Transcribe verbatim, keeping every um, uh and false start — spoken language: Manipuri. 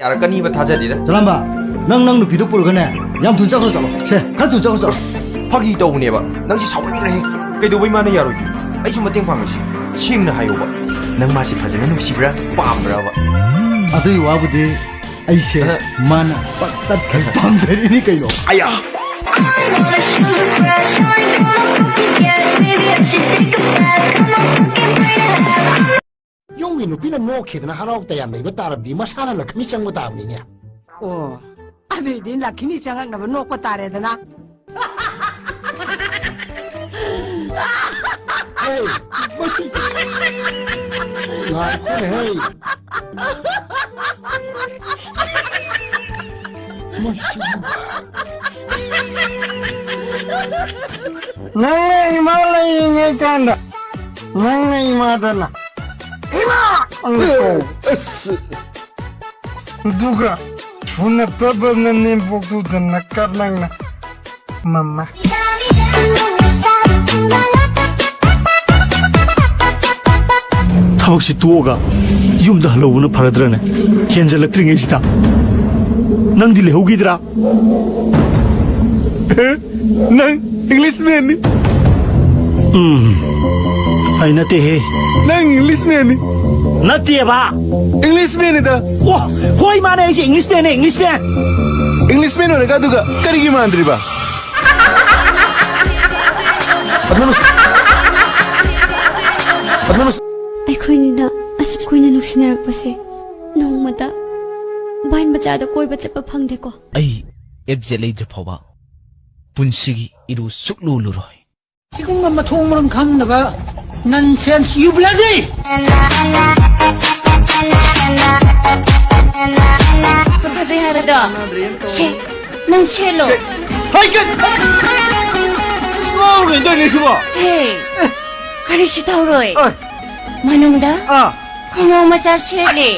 ꯌꯥꯔꯛꯀꯅꯤꯕ ꯊꯥꯖꯗꯦꯗ꯫ ꯆꯂꯥꯝꯕ, ꯅꯪ ꯅꯪ ꯅꯨꯄꯤꯗꯣ ꯄꯨꯔꯒꯅꯦ, ꯌꯥꯝ ꯊꯨꯅ ꯆꯠꯈ꯭ꯔꯣ, ꯆꯠꯂꯣ꯫ ꯁꯦ, ꯈꯔ ꯊꯨꯅ ꯆꯠꯈ꯭ꯔꯣ, ꯆꯠꯂꯣ꯫ ꯐꯥꯒꯤ ꯇꯧꯕꯅꯦꯕ꯫ ꯅꯪꯁꯤ ꯁꯥꯎꯅꯤꯡꯈ꯭ꯔꯦꯍꯦ꯫ ꯀꯩꯗꯧꯕꯩ ꯃꯥꯅ ꯌꯥꯔꯣꯏꯗꯣꯏꯅꯣ? ꯑꯩꯁꯨ ꯃꯇꯦꯡ ꯄꯥꯡꯉꯁꯤ꯫ ꯁꯦꯡꯅ ꯍꯥꯏꯌꯣꯕ꯫ ꯅꯪ ꯃꯥꯁꯤ ꯐꯖꯅ ꯅꯨꯡꯁꯤꯕ꯭ꯔꯥ? ꯄꯥꯝꯕ꯭ꯔꯕ? ꯑꯗꯨꯒꯤ ꯋꯥꯕꯨꯗꯤ ꯑꯩꯁꯦ ꯑ꯫ ꯃꯥꯅ ꯄꯠ ꯇꯠꯈꯩ ꯄꯥꯝꯖꯔꯤꯅꯤ ꯀꯩꯅꯣ꯫ ꯑꯌꯥ! ꯌꯨꯝꯒꯤ ꯅꯨꯄꯤꯅ ꯅꯣꯛꯈꯤꯗꯅ ꯍꯔꯥꯎ ꯇꯌꯥꯝ ꯂꯩꯕ ꯇꯥꯔꯕꯗꯤ ꯃꯁꯥꯅ ꯂꯛꯈꯃꯤ ꯆꯪꯕ ꯇꯥꯕꯅꯤꯅꯦ꯫ ꯑꯣ, ꯑꯗꯨꯏꯗꯤ ꯂꯛꯈꯃꯤ ꯆꯪꯉꯛꯅꯕ ꯅꯣꯛꯄ ꯇꯥꯔꯦꯗꯅ꯫ ꯍꯦ, ꯃꯁꯤ꯫ ꯉꯥꯏꯈꯣꯅꯦꯍꯦ꯫ ꯃꯁꯤ꯫ ꯅꯪꯅ ꯏꯃꯥ ꯂꯩꯔꯤꯉꯩ ꯀꯥꯟꯗ ꯅꯪꯅ ꯏꯃꯥꯗꯅ "ꯏꯃꯥ!" ꯑꯃꯨꯛ ꯀꯧ꯫ ꯑꯁ꯫ ꯑꯗꯨꯒ ꯁꯨꯅꯠꯇꯕ ꯅꯅꯦꯝꯄꯣꯛꯇꯨꯗ ꯅꯀꯠ ꯅꯪꯅ "ꯃꯃꯥ!" ꯊꯕꯛꯁꯤ ꯇꯣꯛꯑꯒ ꯌꯨꯝꯗ ꯍꯜꯍꯧꯕꯅ ꯐꯔꯗ꯭ꯔꯅꯦ? ꯍꯦꯟꯖꯜꯂꯛꯇ꯭ꯔꯤꯉꯩꯁꯤꯗ ꯅꯪꯗꯤ ꯂꯩꯍꯧꯈꯤꯗ꯭ꯔꯥ? ꯅꯪ ꯏꯪꯂꯤꯁꯃꯦꯟꯅꯤ꯫ ꯎꯝ, ꯑꯩ ꯅꯠꯇꯦꯍꯦ꯫ ꯅꯪ ꯏꯪꯂꯤꯁꯃꯦꯟꯅꯤ꯫ ꯅꯠꯇꯦꯕ꯫ ꯏꯪꯂꯤꯁꯃꯦꯟꯅꯤꯗ꯫ ꯑꯣ, ꯍꯣꯏ, ꯃꯥꯅꯦ, ꯑꯩꯁꯦ ꯏꯪꯂꯤꯁꯃꯦꯟꯅꯦ, ꯏꯪꯂꯤꯁꯃꯦꯟ꯫ ꯏꯪꯂꯤꯁꯃꯦꯟ ꯑꯣꯏꯔꯒ ꯑꯗꯨꯒ ꯀꯔꯤꯒꯤ ꯃꯥꯟꯗ꯭ꯔꯤꯕ? ꯄꯗꯃꯅꯨ-, ꯄꯗꯃꯅꯨ-, ꯑꯩꯈꯣꯏꯅꯤꯅ ꯑꯁꯨꯛ ꯀꯨꯏꯅ ꯅꯨꯡꯁꯤꯅꯔꯛꯄꯁꯦ ꯅꯣꯡꯃꯇ ꯚꯥꯏꯟ ꯕꯖꯥꯔꯗ ꯀꯣꯏꯕ ꯆꯠꯄ ꯐꯪꯗꯦꯀꯣ꯫ ꯑꯩ ꯑꯦꯞ ꯖꯦꯠ ꯂꯩꯗ꯭ꯔꯤ ꯐꯥꯎꯕ ꯄꯨꯟꯁꯤꯒꯤ ꯏꯔꯨ ꯁꯨꯛꯂꯨ ꯂꯨꯔꯣꯏ꯫ ꯁꯤꯒꯨꯝꯕ ꯃꯊꯣꯡ ꯃꯔꯝ ꯈꯪꯗꯕ nonsense, you bloody! ꯐꯖꯩ ꯍꯥꯏꯕꯗꯣ꯫ ꯁꯦ, ꯅꯪ ꯁꯦꯠꯂꯣ꯫ ꯍꯩ, ꯀꯩ-, ꯉꯥꯎꯔꯦ ꯇꯧꯔꯤꯁꯤꯕꯣ? ꯍꯦ, ꯀꯔꯤꯁꯨ ꯇꯧꯔꯣꯏ꯫ ꯑꯣꯏ꯫ ꯃꯅꯨꯡꯗ ꯑꯥ꯫ ꯈꯣꯡꯒ꯭ꯔꯥꯎ ꯃꯆꯥ ꯁꯦꯠꯂꯦ꯫